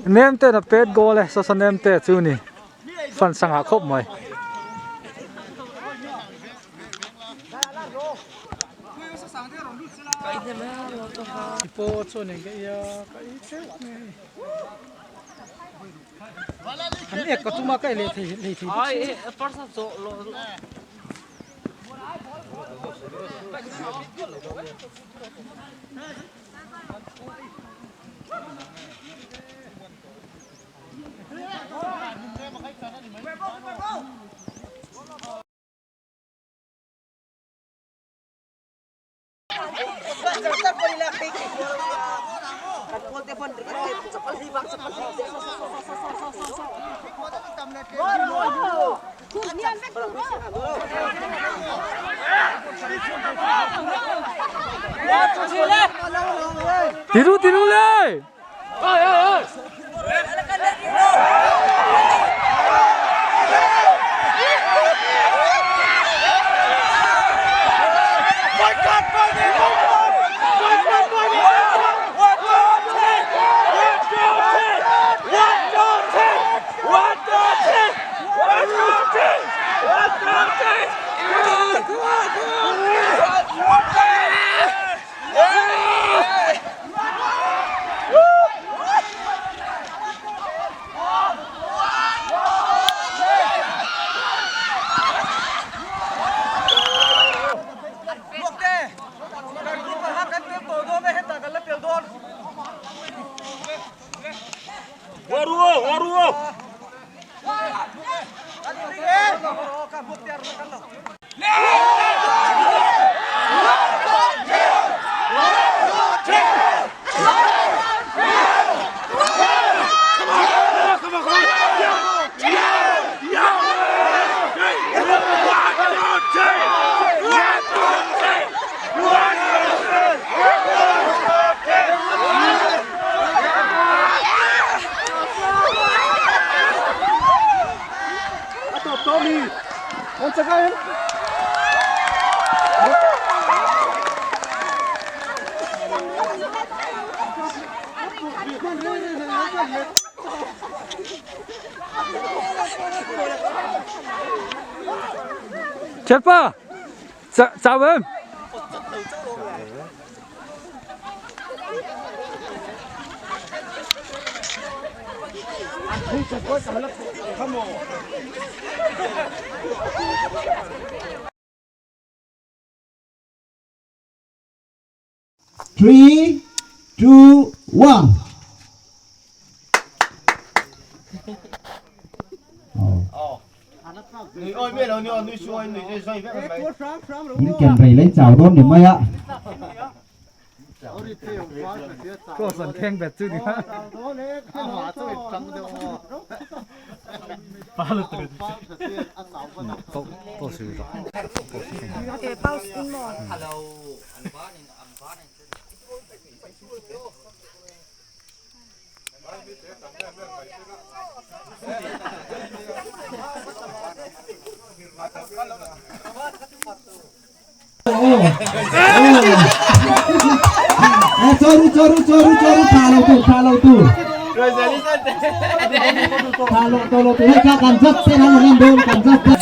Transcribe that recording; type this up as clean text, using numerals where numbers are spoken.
Nem ten a pet goal e sawsa nem te chu ni fan sangah khawp mai. An ek ka tuma ka leh thei leh thei bawk si. Tiru tiru le! Chết pa! Chào em! Three, two, one. Min ken rei lei chau dawn ni mai a. Cross an kheng bet chu ni kha. Choru choru choru choru tha lo tur tha lo tur tha lo to lo tur hei kha kan zat ten an ngam dawn kan zat ten.